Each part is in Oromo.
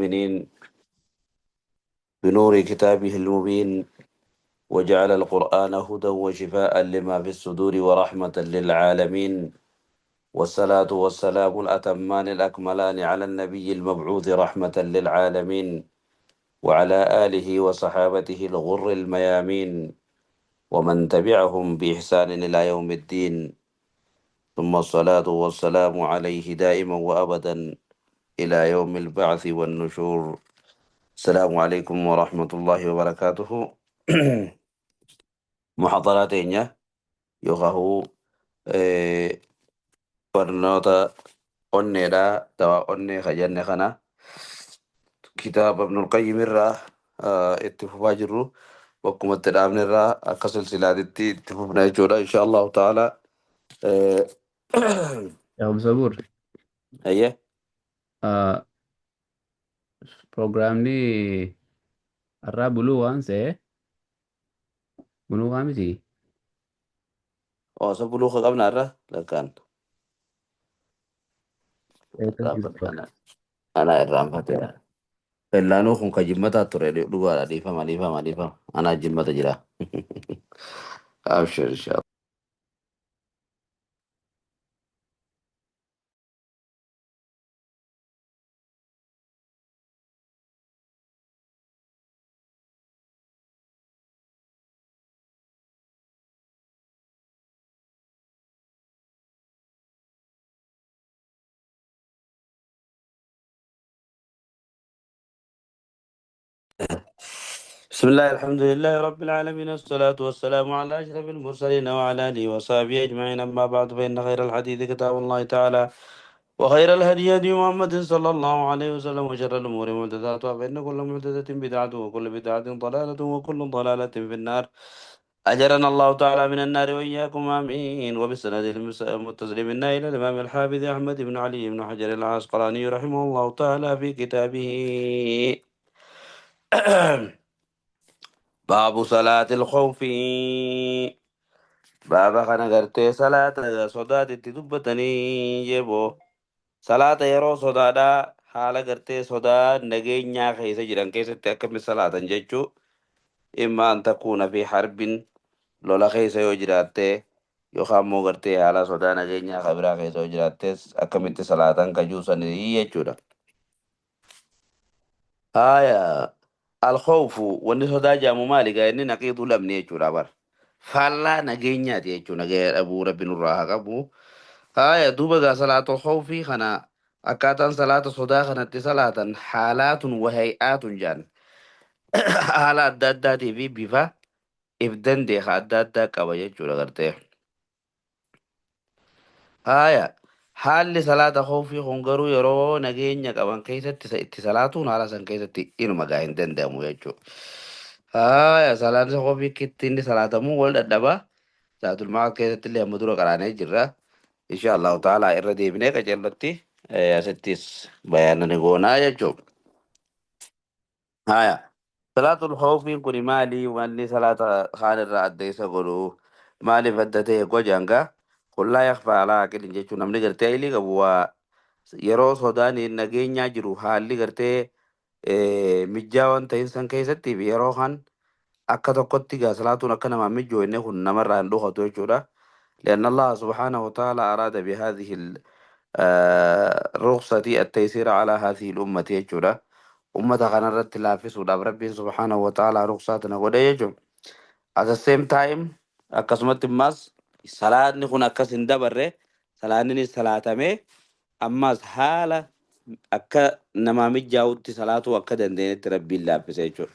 المؤمنين بنور كتابه المبين، وجعل القرآن هدى وشفاء لما في الصدور ورحمة للعالمين. والصلاة والسلام الأتمان الأكملان على النبي المبعوث رحمة للعالمين، وعلى آله وصحابته الغر الميامين، ومن تبعهم بإحسان إلى يوم الدين. ثم الصلاة والسلام عليه دائما وأبدا إلى يوم البعث والنشور. السلام عليكم ورحمة الله وبركاته. محاضراتنا يغهو برنوتا أونيرا دواء أوني خجن خنا كتاب ابن القيم الرا اتفاق جرو وكما التلامن الرا أكسل سلسلة اتفاق نجورا إن شاء الله تعالى. Yaa Obbo Sabuur, أيه. Piroogiraamni har'aa buluu waan ta'e buluu waa miti. أو سبلوخ قبل الرا لكان أنا أنا الرام فتira Ellaanuu kun ka jimmataa ture dhugaadha. Dhiifama, dhiifama, dhiifama. Anaa jimmata jira. Abshir, insha بسم الله، الحمد لله رب العالمين، الصلاة والسلام على أشرف المرسلين وعلى آله وصحبه أجمعين. أما بعد، فإن خير الحديث كتاب الله تعالى، وخير الهدي هدي محمد صلى الله عليه وسلم، وشر الأمور محدثاتها، فإن كل محدثة بدعة، وكل بدعة ضلالة، وكل ضلالة في النار. أجرنا الله تعالى من النار وإياكم، آمين. وبالسند المتصل منا إلى الإمام الحافظ أحمد بن علي بن حجر العسقلاني رحمه الله تعالى في كتابه باب صلاة الخوف. باب خنا غرتي صلاة صدات تدبتني يبو صلاة يرو صدادا حال غرتي صدا نجينيا خيسا جيران كيسة أكمل صلاة جيتشو إما أن تكون في حرب لولا خيسا يجراتي يخامو غرتي حالا صدا نجينيا خبرا خيسا يجراتي أكمل صلاة كجوسا نيجي. آية الخوف wanni sodaa jedhamu maali? Gaa inni naqiitu lamni jechuudha bar. Faallaa nageenyaati jechuudha. Nagaya dhabuu rabbi nurraa haa qabu. Haaya, duuba gaa salaatu khawfii kana akkaataan salaata sodaa kanatti salaatan haalaatun wa hay'aatun jedhan. Haala adda addaatii fi bifa if dandeeka adda addaa qaba jechuudha gartee. Haaya, haalli salaata khawfii kun garuu yeroo nageenya qaban keessatti itti salaatuun haala san keessatti inuma gaa hin danda'amu jechuudha. Haaya, salaanni khawfii kitti inni salaatamuu wal dadhaba. Salaatul ma'a keessatti illee amma dura qaraanee jirra. Insha Allahu ta'ala irra deebinee qajeellotti asittis bayaana ni goonaa jechuudha. Haaya, salaatul khawfiin kun maali? Wanni salaata kaan irraa adda isa godhu maaliif adda ta'e gojaanga? Kun laa yakhfaa alaa aqilin jechuun namni gartee ilii qabu waa yeroo sodaan nageenyaa jiru haalli gartee mijjaa waan ta'in san keessatti fi yeroo kan akka tokkotti gaa salaatuun akka namaa mijjoo inni kun namarraa hin dhokatu jechuudha. لأن الله سبحانه وتعالى أراد بهذه الرخصة التيسير على هذه الأمة jechuudha. Ummata kanarratti laaffisuudhaaf Rabbiin subhaanahu wa ta'ala ruqsaa tana godhe jechuudha. At the same time akkasumatti immas salaanni kun akkas hin dabarre, salaanni salaatamee ammas haala akka namaa mijaa'utti salaatuu akka dandeenyetti Rabbiin laaffise jechuudha.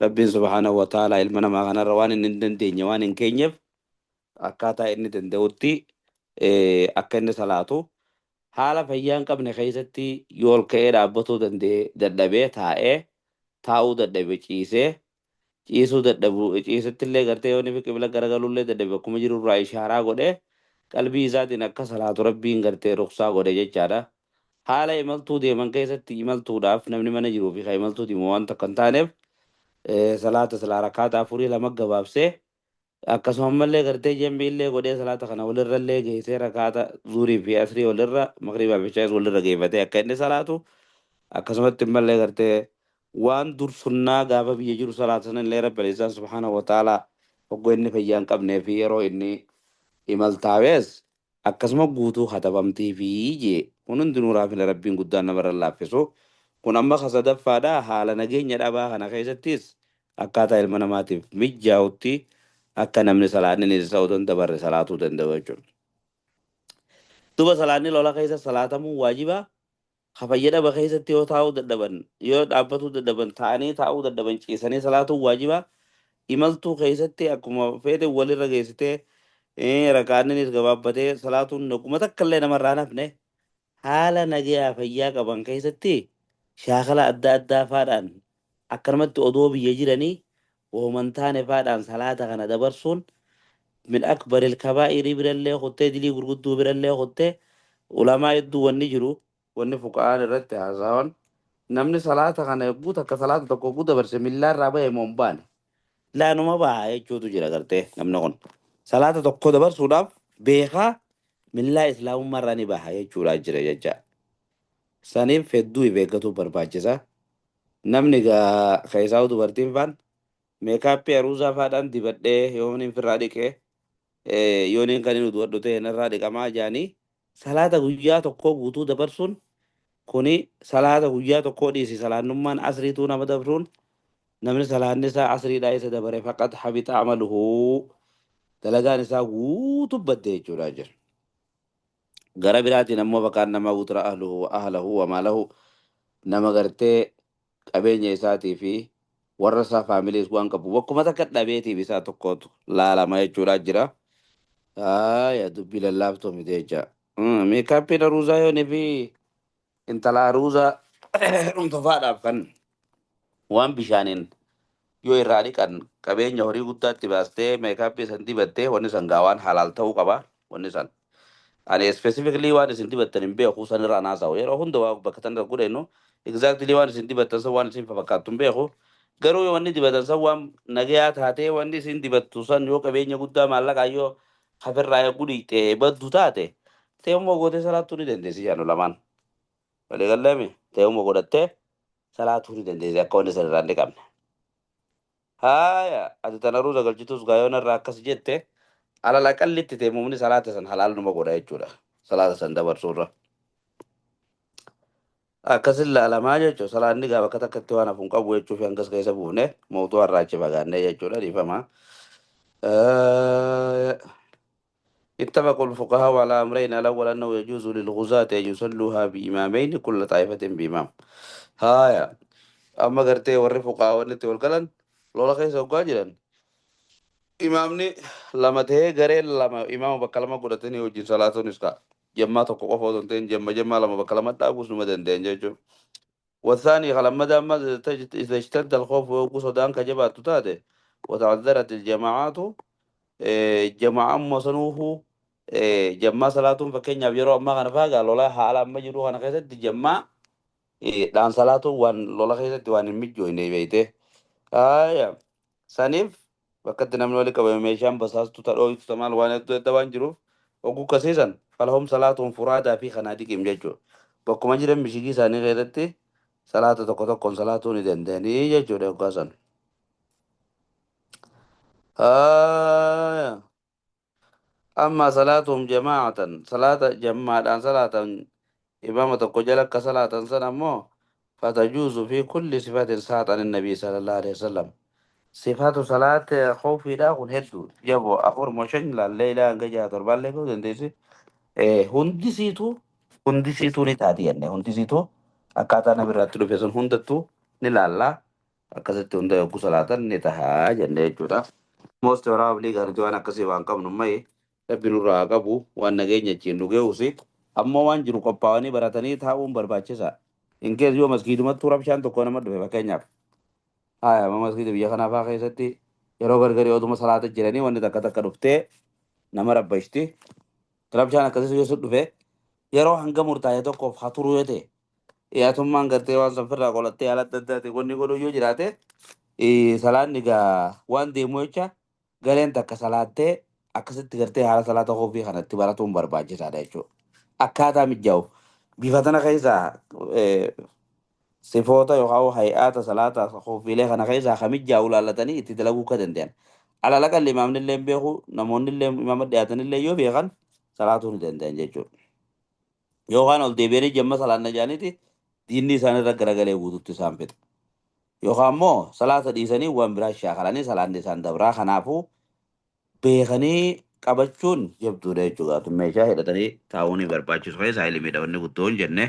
Rabbiin subhaanahu wa ta'ala ilma namaa kanarra waan inni hin dandeenye waan hin keenyeef akkaataa inni danda'utti akka inni salaatu haala fayyaa hin qabne keessatti yoo ol ka'ee dhaabbatuu danda'e dadhabee taa'ee, taa'uu dadhabe ciisee, ciisuu dadhabu ciisetti illee gartee yoo inni qibla garagaluu illee dadhabe akkuma jiru irraa ishaaraa godhee qalbii isaatiin akka salaatu Rabbiin gartee ruqsaa godhe jechaadha. Haala imaltuu deeman keessatti imaltuudhaaf namni mana jiruu fi kan imaltuu deemu waan takka hin taaneef salaata silaa rakkaata afurii lama gabaabsee akkasuma ammallee gartee jambii illee godhee salaata kana walirra illee geessee rakaata zuurii fi asrii walirra, magriibaa fi ishaayis walirra geeffatee akka inni salaatu Akkasumatti immallee gartee waan dur sunnaa gaafa biyya jiru salaata sana illee Rabbi isaan subhaanahu wa ta'ala hoggoo inni fayyaa hin qabnee fi yeroo inni imaltaawees akkasuma guutuu katabamtii fi jee kun hundinuu raafina Rabbiin guddaan namarra laaffisu. Kun amma ka sadaffaadha. Haala nageenya dhabaa kana keessattis akkaataa ilma namaatiif mijaa'utti akka namni salaanni isa otoo hin dabarre salaatuu danda'u jechuudha. Duba salaanni lola keessa salaatamuu waajiba. Ka fayya dhaba keessatti yoo taa'uu dadhaban, yoo dhaabbatuu dadhaban, taa'anii taa'uu dadhaban ciisanii salaatuun waajiba. Imaltuu keessatti akkuma feete walirra geessitee rakaanninis gabaabbatee salaatuun naguma takka illee namarraa hin hafne. Haala nagayaa fayyaa qaban keessatti shaakala adda addaa faadhaan akkanumatti odoo biyya jiranii wahuma hin taane faadhaan salaata kana dabarsuun min akbaril kabaa'irii birallee kuttee, dilii gurgudduu birallee kuttee. Ulamaa hedduu wanni jiru, wanni fuqa'aan irratti haasawan, namni salaata kana yogguu takka salaata tokko yogguu dabarse millaarraa bahe moo hin baane? Laanuma baha jechuutu jira. Gartee namni kun salaata tokko dabarsuudhaaf beekaa millaa islaamummaarraa ni baha jechuudha jira jecha. Saniif hedduu if eeggatu barbaachisa. Namni gaa keessaa dubartiin faan makeup aruusaa faadhaan dibadhee yoon firraa dhiqee, yooniin kan inni du'adhu ta'e narraa dhiqamaa jaanii salaata guyyaa tokkoo guutuu dabarsuun kuni, salaata guyyaa tokkoo dhiisi, salaannummaan asriituu nama dabruun, namni salaanni isaa asriidhaa isa dabare فقد حبط عمله, dalagaan isaa guutuu badde jechuudha jira. Gara biraatiin ammoo فكأنما وتر أهله وماله, nama gartee qabeenya isaatii fi warra isaa, familys waan qabu bakkuma takka dhabeetiif isaa tokkotu laalama jechuudha jira. Aya, dubbii lallaaftuu miti jecha. Makeupiin aruusaa yoonii fi intala aruusaa dhumtufaadhaaf kan waan bishaaniin yoo irraa dhiqan qabeenya horii guddaatti baastee makeup san dibattee, wanni san gaa waan halaal ta'uu qaba wanni san. Ani specifically waan isin dibattan hin beeku, san irraa naasa'u yeroo hunda waa bakka tan godhennu exactly waan isin dibattan san waan isin fakkaattu hin beeku. Garuu yoo wanni dibatan san waan nagayaa taatee, wanni isin dibattu san yoo qabeenya guddaa maallaqaa yoo hafirraa eeguu dhiqxee baddu taate, teemuma gootee salaattuu ni dandeessi jaanu lamaan. Walii galleemi teemuma godhattee salaatuu ni dandeessi akka wanni san irraa hin dhiqamne. Haaya, ati tana ruuza galchitus gaayoon irraa akkas jette, alal aqallitti teemumni salaata san halaal numa godha jechuudha. Salaata san dabarsuurra. Akkasin laalamaa jechuudha. Salaanni gaa bakka takkatti waan hafuun qabu jechuuf hangas keessa buufne mootuu har'aa achi fagaannee jechuudha, dhiifama. اتفق الفقهاء على أمرين: الأول أنه يجوز للغزاة أن يصلوها بإمامين، كل طائفة بإمام. هايا، أما gartee warri fuqahaa wanni itti wal galan, lola keessa hoggaa jiran imaamni lama ta'ee gareen lama imaama bakka lama godhatanii wajjin salaatuunis ka'a. Jemmaa tokko qofa osoo hin ta'in jemma jemmaa lama bakka lama dhaabuus numa danda'an jechuudha. والثاني لما أما إذا اشتد الخوف ويوقو صدان كجبات تاتي وتعذرت الجماعات، جماعة مصنوه جماعة صلاتهم. Fakkeenyaaf yeroo ammaa kana faa lola haala amma jiru kana keessatti jammaa dhaan salaatu waan lola keessatti waan hin mijoine beeyte. Aya, saniif bakka itti namni wali qabame meeshaan basaastu tadhooytu tamaal waan hedduu edda waan jiruuf oguu kasiisan فلهم صلاتهم فرادى في خنادقهم jechuudha. Bakkuma jiran mishigii isaanii keessatti salaata tokko tokkoon salaatuu ni danda'anii jechuudha yoggaa san. Aya. أما صلاتهم جماعة, salaata jammaadhaan salaatan imaama tokko jala akka salaatan san ammoo فتجوز في كل صفة صحت عن النبي صلى الله عليه وسلم. صفات صلاة خوفii kun hedduu jaboo afur moo shan laallee ilaa hanga jaha torbaallee gahuu dandeessi. Hundisiitu ni taati jenne, hundisiitu akkaataa nabi irratti dhufe sun hundattuu ni laallaa, akkasitti hunda yogguu salaatan ni tahaa jenne jechuudha. Most probably gartuu waan akkasii waan qabnu mayi Rabbi nurraa haa qabu, waan nageenya ittiin nu geessuusi ammoo waan jiru qophaa'anii baratanii taa'uun barbaachisa. In case yoo maskiidumattuu rabshaan tokko nama dhufe, fakkeenyaaf haya amma maskiida biyya kanaa fa'aa keessatti yeroo gargarii oduma salaata jiranii wanni takka takka dhuftee nama rabbashti. Rabshaan akkasii yoo dhufe yeroo hanga murtaa'e tokkoof haa turu yoo ta'e, dhiyaatummaan gartee waan san firraa qolattee haala adda addaatiin wanni godhu yoo jiraate, salaanni gaa waan deemu jecha gareen takka salaattee akkasitti gartee haala salaata koofii kanatti baratuun barbaachisaadha jechuudha. Akkaataa mijaa'u bifa tana keessaa Sifoota yookaan hay'aata salaataa khuffiilee kana keessaa kamijjaa ulaallatanii itti dalaguu akka danda'an. Alal aqalli imaamni illee beeku, namoonni illee imaama dhiyaatan illee yoo beekan salaatuu ni danda'an jechuudha. Yookaan ol deebi'anii jemma salaanna jaaniiti diinni isaanirra garagalee guututti isaan fixa. Yookaan immoo salaata dhiisanii waan biraa shaakalanii salaanni isaan dabraa. Kanaafuu beekanii qabachuun jabduudha jechuudha. Meeshaa hidhatanii taa'uun hin barbaachisu keessaa ilmiidha wanni guddoo hin jenne.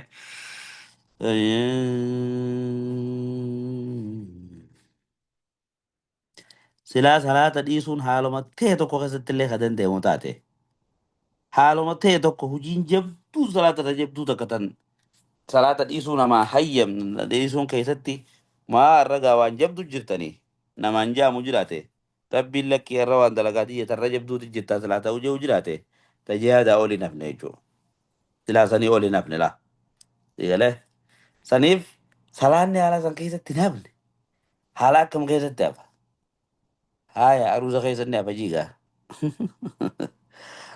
Silaa salaata dhiisuun haaluma ta'e tokko keessatti illee kan danda'amu taate. Haaluma ta'e tokko hojiin jabduu salaata irra jabduu takka tan salaata dhiisuu namaa hayyam dhiisuun keessatti maa har'a gaa waan jabdu jirtanii namaan jaamu jiraate. Rabbiin lakkii har'a waan dalagaa xiyya tarra jabduuti jirtaa salaata hojii jiraate. Tajaajiladaa oli nafne jechuudha. Silaa sanii oli nafne laa. Eegalee saniif salaanni haala san keessatti hin hafne. Haala akkam keessatti hafa? Haaya, aruuza keessatti ni hafa jiigaa.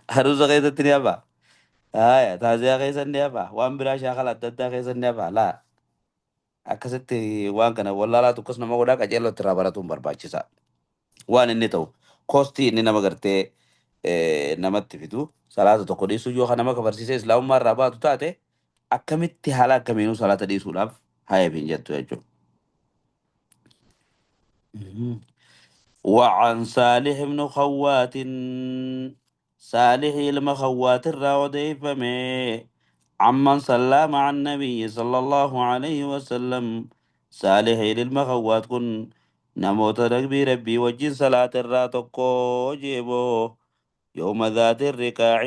Aruuza keessatti ni hafa. Haaya, taaziyaa keessatti ni hafa. Waan biraa shaakala adda addaa keessatti ni hafa. Laa, akkasitti waan kana wallaalaa tokkos nama godhaa, qajeelootti irraa baratuun barbaachisa. Waan inni ta'u koostii inni nama gartee namatti fidu, salaata tokko dhiisuu yoo kan nama kafarsiisee islaamummaa irraa baatu taate, akkamitti haala akkamiinuu salaata dhiisuudhaaf haaya hin jettu jechuudha. وعن صالح بن خوات، صالح ilma خوات irraa odeeffame، عمن صلى مع النبي صلى الله عليه وسلم. صالح ilma خوات kun namoota rabbii rabbii wajjin salaata irraa tokko jeeboo. يوم ذات الرقاع,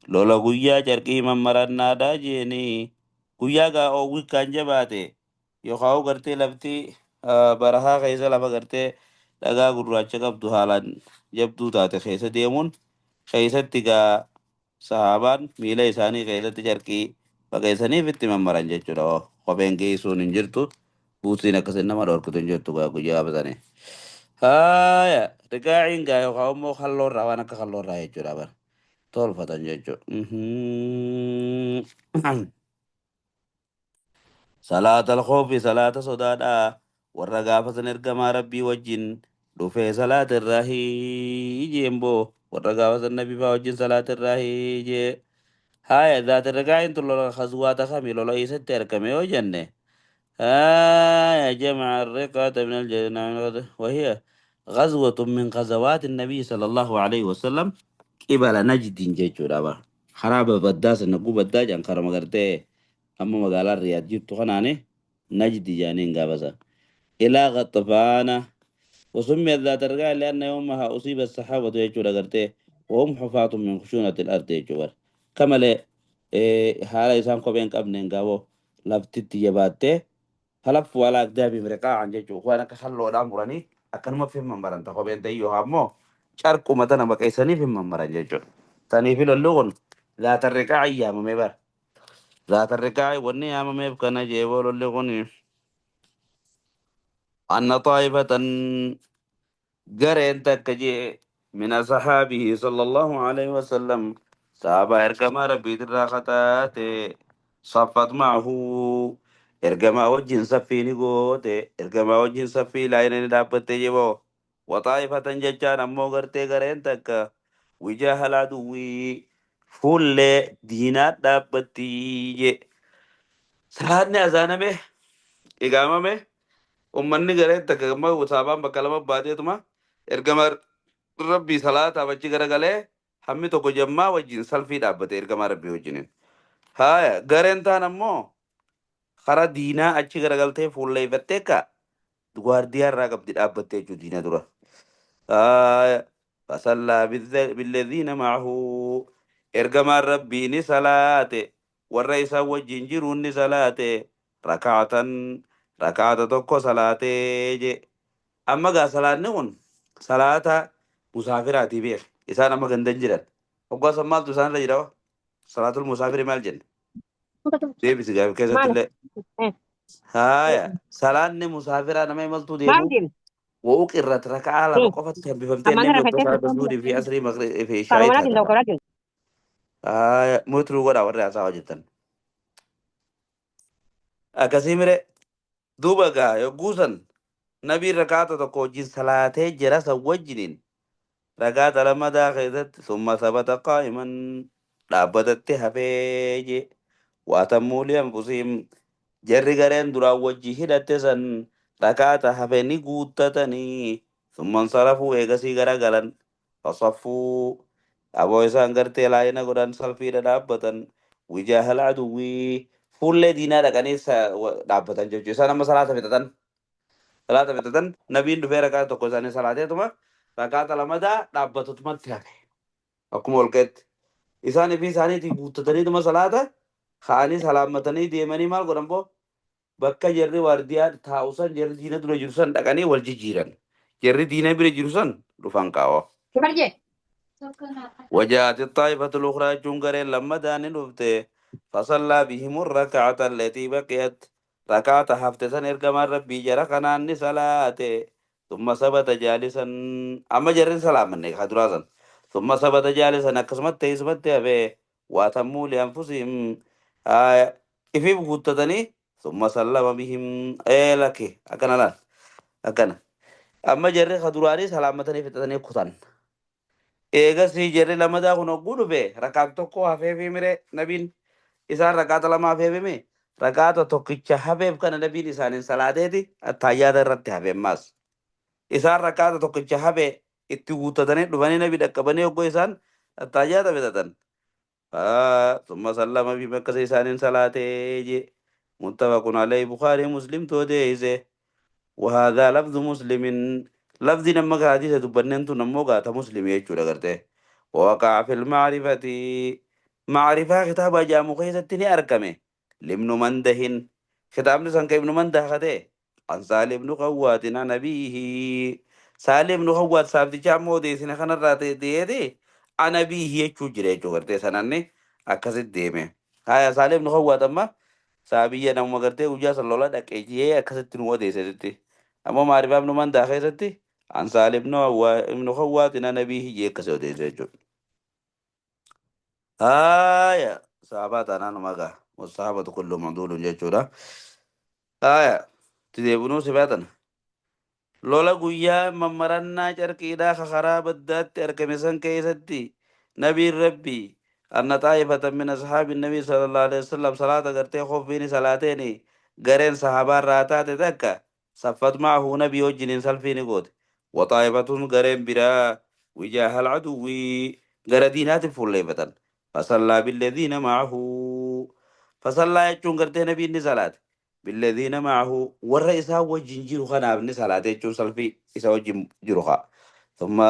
lola guyyaa carqii mammarannaadhaa jeeni. Guyyaa gaa oowwi kan jabaate yookaan gartee lafti barahaa keessa lafa gartee dhagaa gurraacha qabdu haalaan jabduu taate keessa deemuun keessatti gaa sahaabaan miila isaanii keessatti carqii baqeessaniif itti mammaran jechuudha. Kopheen geessuun hin jirtu, buutiin akkasiin nama dhorkitu hin jirtu gaa guyyaa qabatanii. Haaya, riqaaciin gaa yookaan immoo kalloorraa, waan akka kalloorraa jechuudha bara. Tolfatan jechuudha. صلاة الخوف, salaata sodaadhaa warra gaafa san ergamaa rabbii wajjin dhufee salaata irraa hiijeen boo, warra gaafa san nabi faa wajjin salaata irraa hiijee. Haaya, ذات الرقاع tun lola khazwaata kami, lola eessatti argame yoo jenne, haaya, جمع الرقعة من الجنة وهي غزوة من غزوات النبي صلى الله عليه وسلم قبل نجد jechuudha bara karaa baddaa sana gubaddaa jedhan, karama gartee amma magaalaa Riyaad jirtu kanaani Najdi jedhaniin gaafasa. إلى غطفان. وسميت ذات الرقاع لأن يومها أصيب الصحابة jechuudha gartee وهم حفاة من خشونة الأرض jechuudha. Kamalee haala isaan kopheen qabneen gaaboo laftitti jabaattee فلفوا على أقدامهم رقاعا jechuudha. Waan akka kalloodhaan muranii akkanuma fi mammaran kopheen ta'e yookaan ammoo carquma tana baqeessanii fi mammaran jechuudha. Saniif lolli kun ذات الرقاع yaamamee bara. ذات الرقاع wanni yaamameef kana jeeboo lolli kun أن طائفة, gareen takka jee, من أصحابه صلى الله عليه وسلم, sahaabaa ergamaa rabbiitirraa kataate, صفت معه, ergamaa wajjin saffii ni goote, ergamaa wajjin saffii laayinani dhaabbatte jeboo. وطائفة jechaan ammoo gartee gareen takka وجاه العدو, fuullee diinaa dhaabbatti je. Salaanni azaaname, iqaamame, ummanni gareen takka gamma saabaan bakka lama baateetuma ergama rabbii salaataaf achi garagalee, hammi tokko jammaa wajjin salfii dhaabbate ergamaa rabbii wajjiniin. Haaya, gareen taan ammoo karaa diinaa achi garagaltee fuulleeffattee ka gwaardiyaa irraa qabdi dhaabbattee jechuudha diina dura. Haaya, فصلى بالذين معه, ergamaan rabbii ni salaate, warra isaa wajjin jiruun ni salaate, ركعة, rakaata tokko salaatee je. Amma gaa salaanni kun salaata musaafiraatii beek. Isaan amma gandan jiran. Hoggaa san maaltu isaan irra jira? صلاة المسافر maal jenne? Deebisi gaafi keessatti Maal? illee. Haaya, salaanni musaafiraa nama imaltuu Maal deemu deemu? وأقرت raka'aa lama qofatti hambifamtee Ammaan inni kana bakka fakkee salaata zuhurii fi asrii, magribii fi ishaa'ii Farumanaatiin taate. doktoraa jiru. Haaya, mutruu godhaa warri haasawaa jirtan. Akkasii mire duuba gaa yogguu san nabiin rakaata tokko wajjin salaatee jira san wajjiniin rakaata lamadaa keessatti summa sabata qaa'iman dhaabbatatti hafee je waatamuu lianfusihim jarri gareen duraan wajji hidhatte san rakaata hafe ni guuttatanii summa insarafuu eegasii gara galan fasaffuu aboo isaan gartee laayina godhan salfiidha dhaabbatan wijaahal aduwwii fuullee diinaa dhaqanii dhaabbatan jechuudha. Isaan amma salaata fixatan. Salaata fixatan nabiin dhufee rakaata tokko isaanii salaateetuma rakaata lamadaa dhaabbatutumatti hafe. Akkuma ol ka'etti. Isaan ifii isaaniitii guuttataniituma salaata ka'anii salaammatanii deemanii maal godhan boo bakka jarri waardiyaa taa'u san jarri diina dura jiru san dhaqanii wal jijjiiran. Jarri diina bira jiru san dhufan kaawwa. Barjee. وجاءت الطائفة الأخرى جنجر لما دان رفته فصلى بهم الركعة التي بقيت ركعة هفتة إرقم ربي جرقنا صلاته ثم ثبت جالسا أما جرين سلام منك خدراسا ثم ثبت جالسا أكسمت تيسمت أبي وأتموا لأنفسهم آه إفي بقوتتني ثم سلم بهم إيه لك أكنا لا أكنا أما جرين خدراني سلامتني فتتني قطن eegasii jarri lamadaa kun hogguu dhufe rakaan tokko hafeefi mire nabiin isaan rakaata lama hafeefime rakaata tokkicha hafeef kana nabiin isaaniin salaateeti attaayyaata irratti hafeemmaas isaan rakaata tokkicha hafe itti guuttatanii dhufanii nabi dhaqqabanii hoggoo isaan attaayyaata fixatan ثم سلم في مكة إسان صلاته متفق عليه بخاري مسلم توديزه وهذا لفظ مسلم لفظ نما حديث دبنن نمو غاتا مسلم يجو غرته ووقع في المعرفة معرفة كتاب جامو كيستني أركمه لابن مندهن كتاب نسان ابن منده خده عن سالم بن خوات عن أبيه سالم بن خوات سابتي جامو دي سنة خنا راتي دي دي عن أبيه يجو جري جو غرته سنني أكسد ديمه هاي سالم بن خوات أما saabiyya namuma gartee guyyaa san lola dhaqee jee akkasitti nu odeesse ammoo maarifaaf nu mandaa keessatti an saalib ibnu khawwaatin an abiihi jee akkasi odeesse jechuudha. Haaya sahabaa taanaan magaa wasahabatu kullu mamduulun jechuudha. Haaya tideebinuu sibaatan lola guyyaa mammarannaa carqiidhaa kakaraa baddaatti argame san keessatti nabiin rabbii anna xaa'ifatan min ashaabi nabii sallallahu alaihi wasallam salaata gartee khoffiini salaateeni gareen sahabaa irraa taate takka saffat maahu nabii wajjiniin salfiini goote waxaa'ifatun gareen biraa wijaaha alcaduwwi gara diinaatti fuulleeffatan fasallaa billadiina maahu fasallaa jechuun gartee nabiin ni salaate بالذين معه والرئيس وجن جيرو خنا ابن صلاة يجون سلفي إسا وجن جيرو خا ثم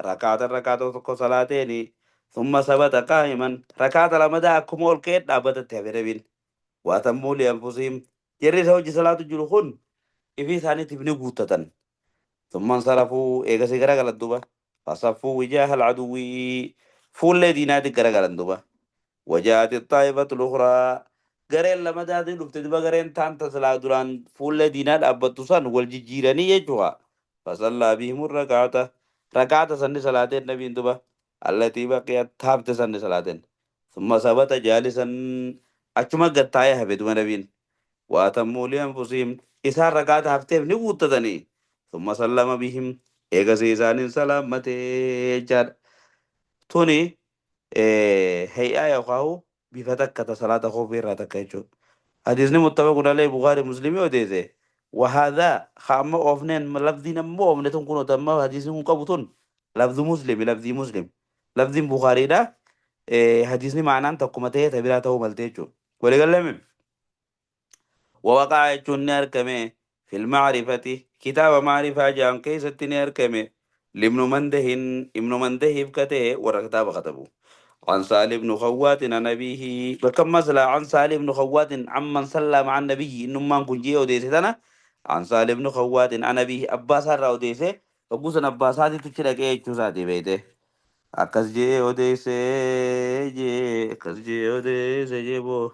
ركعت ركعت تكو صلاتين ثم ثبت قائما ركعت لمدى كمول كيت دابت تبربين واتموا لأنفسهم جري سوجي صلاة جلوخون إفي ثاني تبني قوتة ثم انصرفوا إيغا سيغرا غلطوبة فصفوا وجاه العدو فول دينات غرا غلطوبة وجاءت الطائفة الأخرى gareen lama taatee dhufte duba gareen taan tasilaa duraan fuullee diinaa dhaabbattu san wal jijjiiranii jechuudha. Fasallaa bihim rakaata rakaata sanni salaateen nabiin duba allatii baqiyat taabte sanni salaateen. Summa sabata jaalisan achuma gattaa'ee hafe duba nabiin. Waatammuu lianfusihim isaan rakaata hafteef ni guuttatanii. Summa sallama bihim eegasii isaaniin salaammatee jechaadha. Tuni hay'aa yookaan bifa takka ta salaata kophee irraa takka jechuudha. Hadiisni muttafaqun alayhi Bukhari Muslimii odeesse. وهذا خام أوفنين لفظي نمو أوفنين تكون تما حديث قبطون لفظ مسلم لفظ مسلم لفظ بخاري ده حديثني معناه تقومته تبراته ملتيجو ولقال لهم ووقع يجون أركمه في المعرفة كتاب معرفة جام كيستني أركمه لابن مندهن ابن منده بكته ورا كتاب كتبه عن سالم بن خوات عن أبيه بكم مثلا عن سالم بن خوات عمن صلى مع النبي إنه ما كن جيه وديسه عن سالم بن خوات عن أبيه أباس هرا وديسه وقوسن أباس هذه تشرك إيه تشوساتي بيته أكس جيه وديسه جيه أكس جيه وديسه جيبو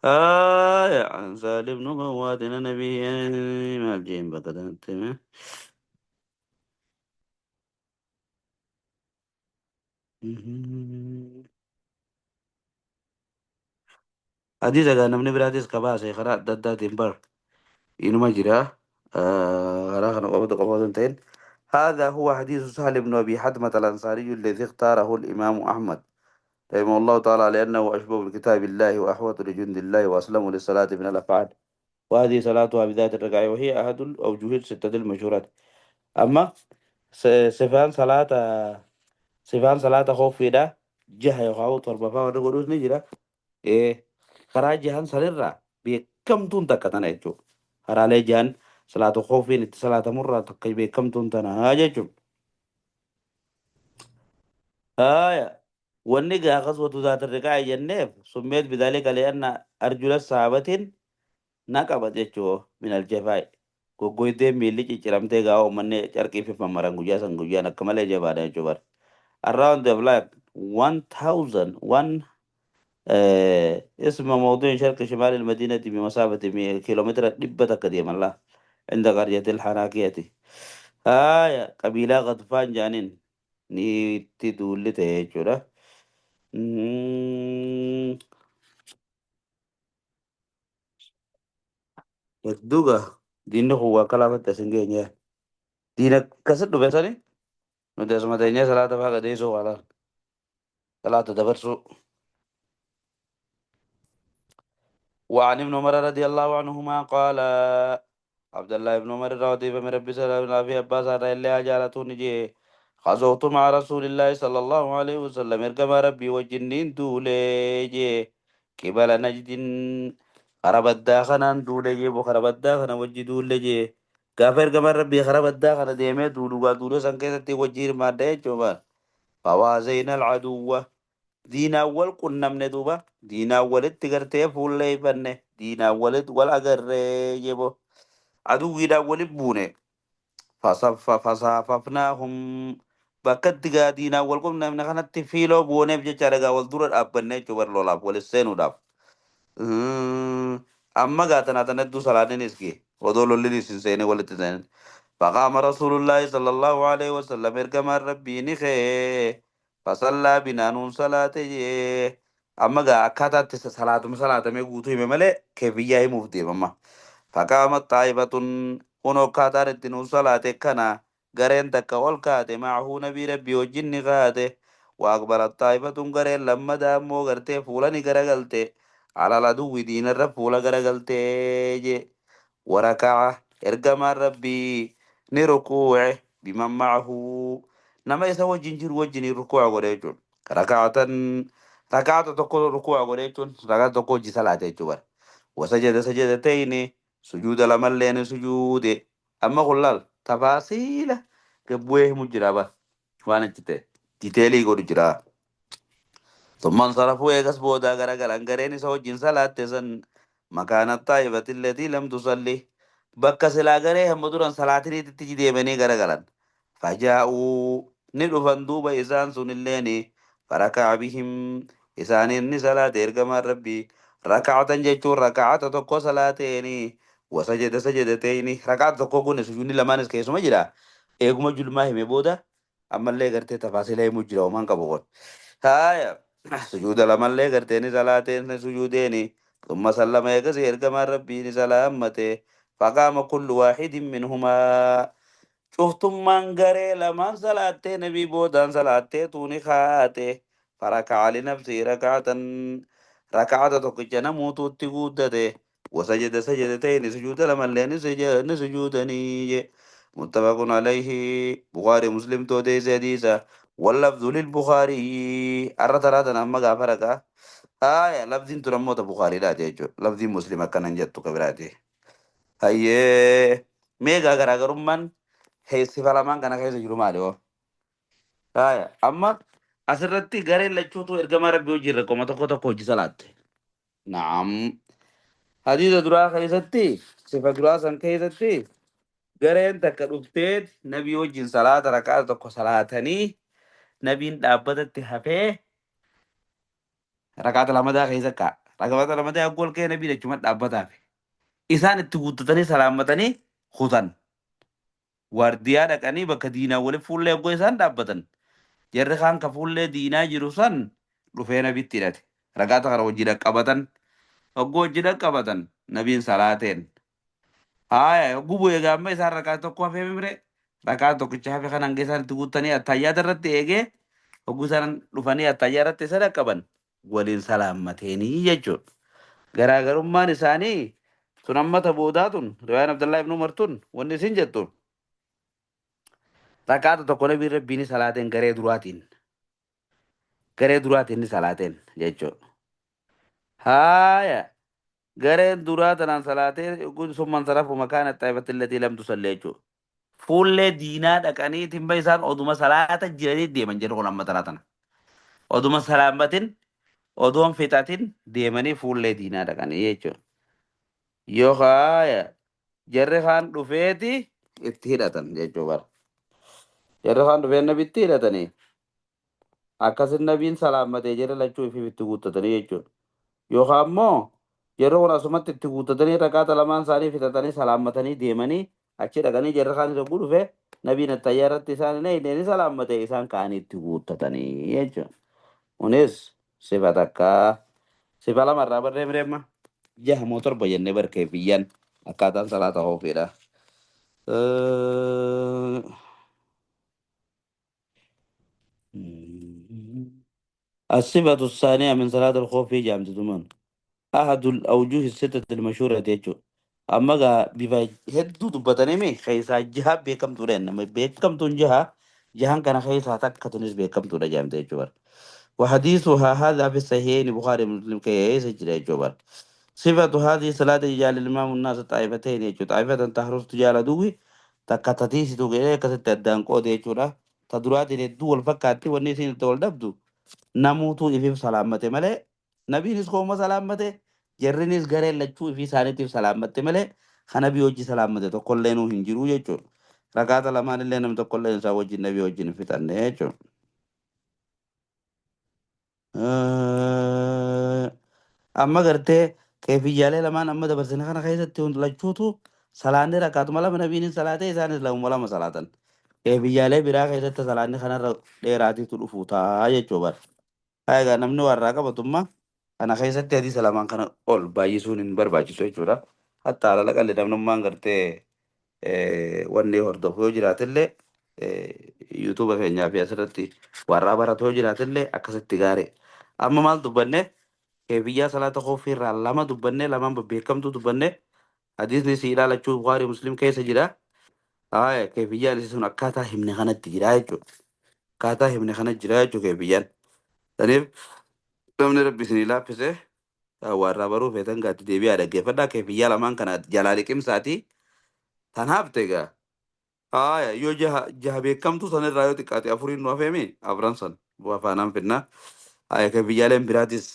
آه عن سالم بن خوات عن أبيه ما الجيم بقدر تمام. Hadiisa gaa namni biraatis ka baase karaa adda addaatiin bar inuma jira. Karaa kana qofatu qofa osoo hin ta'in. هذا هو حديث سهل بن أبي حتمة الأنصاري الذي اختاره الإمام أحمد رحمه الله تعالى لأنه أشبه بكتاب الله وأحوط لجند الله وأسلم للصلاة من الأفعال، وهذه صلاتها بذات الركعة وهي أحد الأوجه الستة المشهورات. أما صفان صلاة، صفان صلاة خوف ده جهة يخاو تربة فاو نجرة إيه karaa jahan sanirraa beekamtuun takka tana jechuudha. Karaalee jahan salaata khoofiin itti salaatamurraa takka beekamtuun tana jechuudha. Haya wanni gaa ghazwatu zaata riqaa jenneef summeet bidaalika li'anna arjula saabatiin naqaba jechuu min aljafaa'i. Goggoydee miilli cicciramtee gaa uummanni carqii fi mammaran guyyaa san guyyaan akka malee jabaadha jechuu bara. Around the like 1001 اسم موضوع شرق شمال المدينة بمسافة كيلومتر دبة قديما لا عند قرية الحراكية. آية قبيلة غطفان جانين نيتي دولته جورا. Hedduuga diinni kun waa kalaafatti asin geenye. Diina kasit dhufe sani nuti asuma teenyee salaata faa gadeessuu waa laal. Salaata dabarsuu. وعن ابن عمر رضي الله عنهما قال عبد الله بن عمر رضي من ربي سلام الله في أباس اللي أجالته نجي غزوت مع رسول الله صلى الله عليه وسلم إرقم ربي وجنين دولي قبل نجد خرب الداخنا دولي بخرب الداخنا وجي دولي كافر كما ربي خرب الداخنا ديمي دولو دولو سنكيستي وجير ما ديجو فوازينا العدو diinaa wal qunnamne duuba diinaa walitti gartee fuulleeffanne diinaa walitti wal agarree jebo aduwwiidhaan walit buune fasaafafnaahum bakkatti gaa diinaa wal qunnamne kanatti fiiloo buuneef jecha dhagaa wal dura dhaabbanne jechuu bar lolaaf walit seenuudhaaf. Amma gaa tanaa tana hedduu salaaniin iski odoo lolliin isin seenee walitti seenan. فقام رسول الله صلى الله عليه وسلم إرجما ربي نخي فصلى بنا نون صلاته أما قا أكاتا صلاة صلاة مي قوتو ملي كيفية مفدي ماما فقامت طائفة كنو كاتار نون صلاة كنا غرين تكا والكاتي معه نبي ربي وجن غاته وأقبلت طائفة غرين لما دامو غرتي فولاني غرغلتي على العدو دين الرب فولا غرغلتي وركع إرجما ربي ni rukuuce biman macahu nama isa wajjin jiru wajjin rukuuca godhe jechuudha. Rakaatan rakaata tokko rukuuca godhe jechuun rakaata tokko hojii salaate jechuudha. Wasajada sajadatayni sujuuda lamallee ni sujuude. Amma kun laal tafaasiila gabbu'ee himu jira bara waan achi ta'e diteelii godhu jira. ثم انصرفوا إيغاس بودا غرغلان غرين إسا وجين صلاة سن مكان الطائفة التي لم تصلي بكا سلا غري هم دران صلاة تيجي ديمني غرغلان فجاءوا ندفن دوبا إسان سن الليني فركع بهم إسان إني صلاة إرقما ربي ركعة جيتشو ركعة تقو صلاتيني وسجد سجدتين ركعة تقو كون سجوني لما نسكي سمجرا إيغما جلما همي بودا أما اللي غرتي تفاصيل مجرا ومان قبوغون هايا سجود لمن غرتين صلاتين سجودين ثم سلم يكسير كما ربي سلامته فقام كل واحد منهما شفتم من غري لمن صلاتين نبي بودان صلاتين توني خاته فركع لنفسه ركعة ركعة تقجنا موتو تقودته وسجد سجدتين سجود لمن لين سجودني متفق عليه بخاري مسلم تودي سديسة واللفظ للبخاري أرى أما غافرك آية لفظ ترموت بخاري لا تيجو لفظ مسلم كان جتو كبراتي هاي ميغا غراغرمان هي صفة لمان كان كيس جرو مالي آية أما أسرتي غري لچوتو إرجما ربي وجير كما تكو تكو جسالات نعم حديث درا كيستي صفة درا سن كيستي gareen takka dhufteet nabii wajjin salaata rakaa tokko salaatanii nabiin dhaabbatatti hafee rakaata lamadaa keessa ka'a. Rakaata lamadaa gool kee nabiin achuma dhaabbataaf. Isaan itti guuttatanii salaammatanii kutan. Waardiyaa dhaqanii bakka diinaa wali fuullee eggoo isaan dhaabbatan. Jarri kaan ka fuullee diinaa jiru san dhufee nabitti hidhate. Rakaata kana wajjin qabatan. Hogguu hojii dhaqqabatan nabiin salaateen. Haaya hogguu bu'ee gaamma isaan rakaa tokko hafee mire rakaa tokkicha hafe kan hanga isaan itti guuttanii attayyaata irratti eegee hogguu isaan dhufanii attayyaa irratti isa dhaqqaban waliin salaammateenii jechuudha. Garaagarummaan isaanii tun amma ta boodaa tun riwaayaan Abdallaa ibn Umar tun wanni isin jettu rakaata tokko nabiin rabbiin salaateen garee duraatiin garee duraatiin ni salaateen jechuudha. Haaya gareen duraa tanaan salaatee summan sarafu makaana xaayifatti illatii lamtu sallee jechuudha. Fuullee diinaa dhaqanii timba isaan oduma salaata jiranii deeman jedhu kun amma taraa tana. Oduma salaammatin odoon fixatin deemanii fuullee diinaa dhaqanii jechuudha. Yoo haaya jarri kaan dhufeeti itti hidhatan jechuu bara. Jarri kaan dhufee nabitti hidhatanii akkasin nabiin salaammatee jara lachuu ifiif itti guuttatanii jechuudha. Yookaan immoo jarri kun asumatti itti guuttatanii rakaata lamaan isaanii fixatanii salaammatanii deemanii achi dhaqanii jarri kaan isa dhufe nabiin attayyaa irratti isaan hin eegne ni salaammate isaan ka'anii itti guuttatanii jechuudha. Kunis sifa takkaa sifa lamarraa barree mireemma jaha moo torba jennee barkee biyyaan akkaataan salaata hoofiidha. الصفة الثانية من صلاة الخوف في جامعة زمان أحد الأوجه الستة المشهورة تيجو أما غا بيبا هدو دبتني خيسا جها بيكم تورين نما بيكم تون جها جهان كان خيسا تكتونس بيكم تورا جامعة تيجو وحديثها هذا في الصحيحين بخاري مسلم كي سجل جوبر صفة هذه صلاة رجال الإمام الناس طائفتين يجو طائفة تحرس تجال دوي تكتتيس تو كتت الدان قود يجو تدرات الدول فكاتي والنسين تول دبدو namuutu ifiif salaammate malee nabiinis kooma salaammate jarrinis gareen lachuu ifii isaaniitiif salaammatte malee kan nabii hojii salaammate tokkollee nuu hin jiru jechuudha. Rakaata lamaan illee namni tokkollee isaa wajjin nabii wajjin hin fixanne jechuudha. Amma gartee keefiyyaalee lamaan amma dabarsine kana keessatti hundi lachuutu salaanni rakaatuma lama nabiin salaatee isaanis lamuma lama salaatan. Keefiyyaalee biraa keessatti salaanni kanarra dheeraatiitu dhufuu ta'a jechuudha. Egaa namni warraa qabatummaa kana keessatti hadiisa lamaan kana ol baay'isuun hin barbaachisu jechuudha. Hatta alala qalli namnummaan gartee wanni hordofu yoo jiraatillee yuutuuba keenyaa fi asirratti warraa baratu yoo jiraatillee akkasitti gaarii. Amma maal dubbanne keefiyyaa salaata qoffii irraa lama dubbanne lamaan babbeekamtuu dubbanne hadiisni si ilaalachuu Bukhaarii Muslim keessa jira. Haaya keefiyyaan isii sun akkaataa himne kanatti jira jechuudha. Akkaataa himne kanatti jira jechuudha keefiyyaan. Saniif namni rabbi isinii laaffise warraa baruu feetan gaatti deebi'aa dhaggeeffadhaa keefiyyaa lamaan kana jalaa liqimsaatii tan hafte egaa. Haaya yoo jaha jaha beekamtuu sanirraa yoo xiqqaate afuriin nu hafeemi afran san bu'aa faanaan finna. Haaya keefiyyaaleen biraatis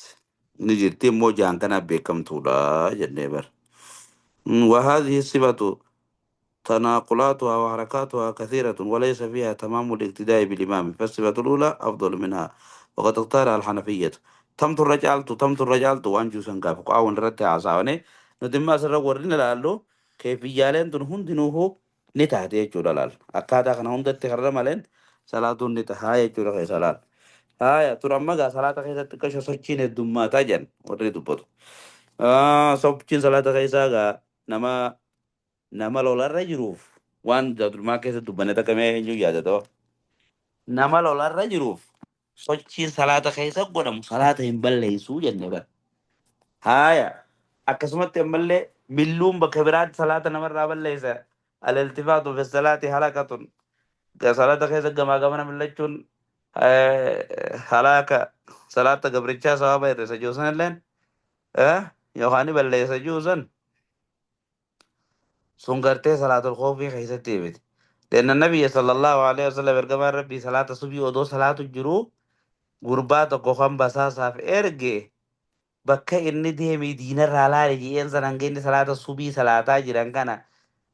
ni jirti immoo jahan kanaaf beekamtuudha jennee bara. وهذه الصفة تناقلاتها وحركاتها كثيرة وليس فيها تمام الاقتداء بالإمام فالصفة الأولى أفضل منها وقد اختارها الحنفية تمت الرجالت تمت الرجالت وأنجو سنقاف قاون رد عصاوني ندم سر ورنا لالو كيف يالين دون هندنوه نتاهت يجور لال أكادا خنا هند تخرم لين صلاة نتاها يجور غي صلاة آية ترى ما صلاة خيسة تكشف سوتشين الدمات تاجن ورد بطو سوتشين صلاة خيسة نما nama lolarra jiruuf waan durumaa keessa dubbanne takka mee eenyu yaadata nama lolarra jiruuf sochiin salaata keessa godhamu salaata hin balleessuu jenne bara. Haaya akkasumatti ammallee milluun bakka biraatti salaata namarraa balleessa. Al-iltifaatu fi salaati halakatun salaata keessa gamaa gamana millachuun halaka salaata gabrichaa sababa hir'isa jiru illeen yookaan balleessa jiru san sun gartee salaatul khoofii keessatti miti. لأن النبي صلى الله عليه وسلم ergamaan rabbii salaata subii odoo salaatu jiru gurbaa tokko kan basaasaaf erge bakka inni deemee diinarraa laale ji'een san hanga inni salaata subii salaataa jiran kana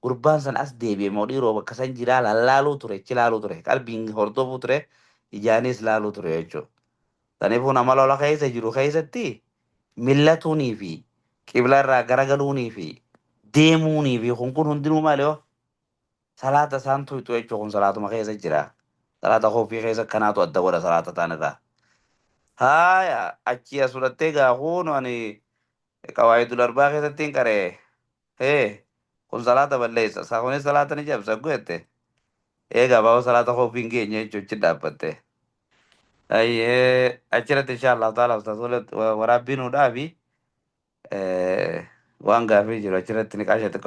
gurbaan san as deebi'e moo dhiiroo bakka san jiraa lallaaluu ture achi laaluu ture qalbiin hordofuu ture ijaanis laaluu ture jechuudha. Saniifuu nama lola keessa jiru keessatti millatuunii fi qiblarraa garagaluunii fi deemuunii fi kun kun hundinuu maali yoo salaata isaan tuyxu jechuun kun salaatuma keessa jira. Salaata koofii keessa kanaatu adda godha salaata ta'an irraa. Haaya achi as fudhattee gaafuun ani Qawaayidul arbaa keessatti hin qaree. Hee, kun salaata balleessa. Isaa kunis salaata ni cabsa jette. Eegaa baa'oo salaata koofii hin geenye jechuun dhaabbatte. Ayyee, achirratti insha Allah ta'ala ustaas waraabbiin dhaabi waan gaafii jiru achirratti ni qaashate.